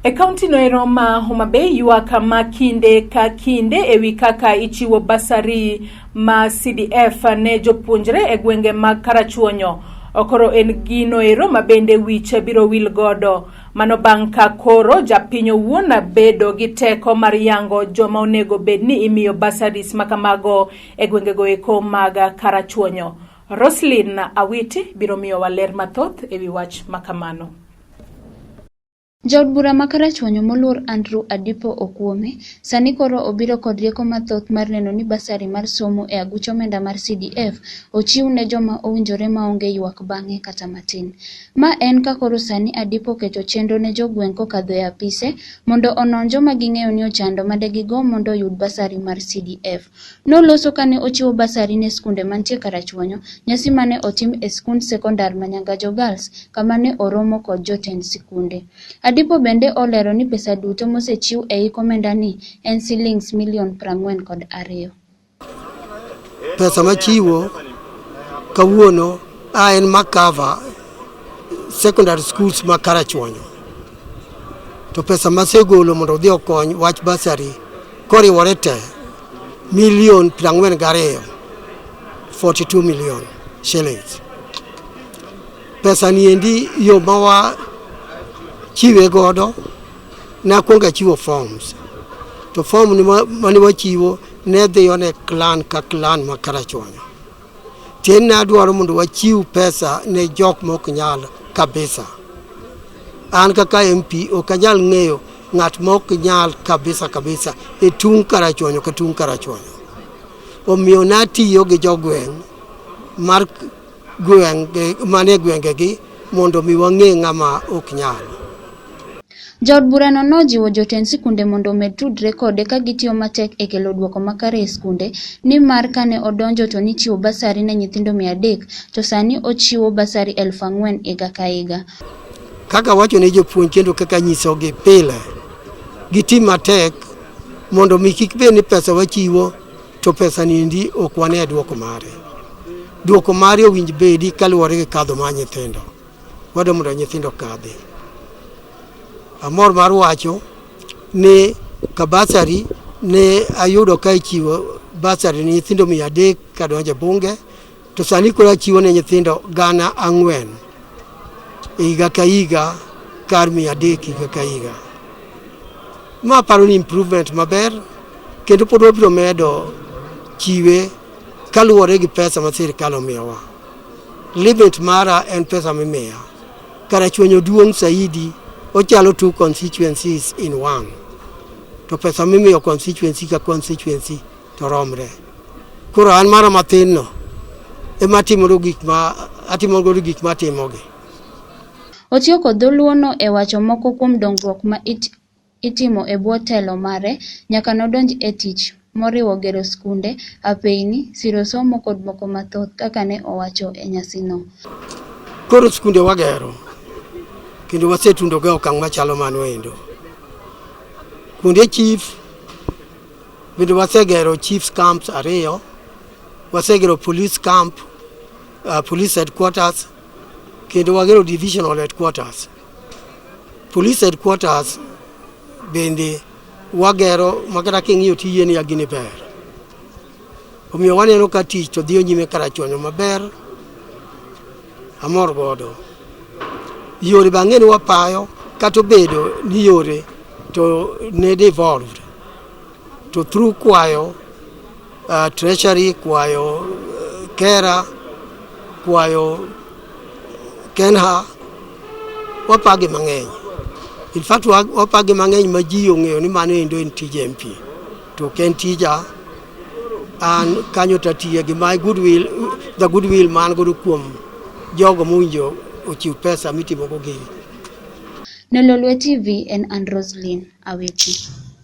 E kaunti no ero ma Homa Bay ywak ma kinde ka kinde e wi kaka ichiwo basari ma CDF ne jopuonjre e gwenge mag Karachuonyo. Koro en gino ero ma bende wich biro wil godo. Mano bang' ka koro japiny owuon bedo gi teko mar yango joma onego bed ni imiyo basaris ma kamago e gwengego eko mag Karachuonyo. Roslyn Awiti biro miyowa ler mathoth e wi wach ma kamano. Jaod bura ma Karachuonyo moluor Andrew Adipo Okuome sani koro obiro kod rieko mathoth mar neno ni basari mar somo e aguch omenda mar CDF ochiw ne joma owinjore maonge ywak bang'e kata matin. Ma en ka koro sani Adipo oketo chenro ne jogweng' kokadho e apise mondo onon joma ging'eyo ni ochando madegigo mondo oyud basari mar CDF. Noloso kane ochiwo basari ne skunde mantie Karachuonyo, nyasi mane otim e skund sekondar ma Nyangajo Girls kama ne oromo kod jotend sikunde. Adipo bende olero ni pesa duto mosechiw e hik omenda ni en silings milion 42. Pesa machiwo kawuono a en ma cover secondary schools ma Karachuonyo. To pesa masegolo mondo odhi okony wach bursary koriwore te milion 42, 42 million shillings. Pesa ni endi yo ma wachiwe godo nakwongo achiwo forms to form ni mane wachiwo ne dhiyo ne clan ka clan ma Karachuonyo. Tiende nadwaro mondo wachiw pesa ne jok ma ok nyal kabisa. An kaka MP ok anyal ng'eyo ng'at ma ok nyal kabisa kabisa e tung' Karachuonyo ka tung' Karachuonyo. Omiyo natiyo gi jogweng' mar gweng' manie gwengegi mondo mi wang'e ng'ama ok nyal. Jaod burano nojiwo jotend sikunde mondo omed tudre kode ka gitiyo matek e kelo duoko makare e skunde nimar kane odonjo to nichiwo basari ne nyithindo 300 to sani ochiwo basari 4,000 higa ka higa. Kaka wacho ne jopuonj kendo kaka nyisogi pile, giti matek mondo mi kik bed ni pesa wachiwo to pesa ni endi ok wane duoko mare. Duoko mare owinj bedi kaluwore gi kadho mar nyithindo. Wadwa mondo nyithindo okadhi. Amor mar wacho ni ka basari ne ayudo ka ichiwo basari ne nyithindo 300 kadonjo e bunge to sani koro achiwo ne nyithindo 4,000 higa ka higa kar 300 higa ka higa. Ma aparo ni improvement maber kendo pod wabiro medo chiwe kaluwore gi pesa ma sirikal omiyowa. Limit mara en pesa mimiya. Karachuonyo duong' saidi ochalo two constituencies in one. To pesa mimiyo constituency ka constituency to romre. Koro an mara mathin no ema atimo gik ma atimo godo gik ma atimogi. Otiyo kod dholuo no e wacho moko kuom dongruok ma itimo e bwo telo mare nyaka nodonj e tich moriwo gero skunde, apeyni, siro somo kod moko mathoth kaka ne owacho e nyasino. Koro skunde wagero kendo wasetundo go e okang' machalo mano endo. Kuonde chief bende wasegero chiefs camps ariyo, wasegero police camp, police headquarters kendo wagero divisional headquarters. Police headquarters bende wagero makata king'iyo tiyie ni gini ber. Omiyo waneno ka tich to dhiyo nyime Karachuonyo maber, amor godo. Yore be ang'e ni wapayo kata obedo ni yore to ne devolved to through kwayo treasury, kwayo KeRRA, kwayo KeNHA, wapagi mang'eny. In fact wapagi mang'eny ma ji ong'eyo ni mano endo en tij MP. To ok en tija, an kanyo tatiye gi my goodwill, the goodwill ma an godo kuom jogo mowinjo ochiw pesa mitimogo gini. Ne Lolwe TV en an Roslyn Awiti.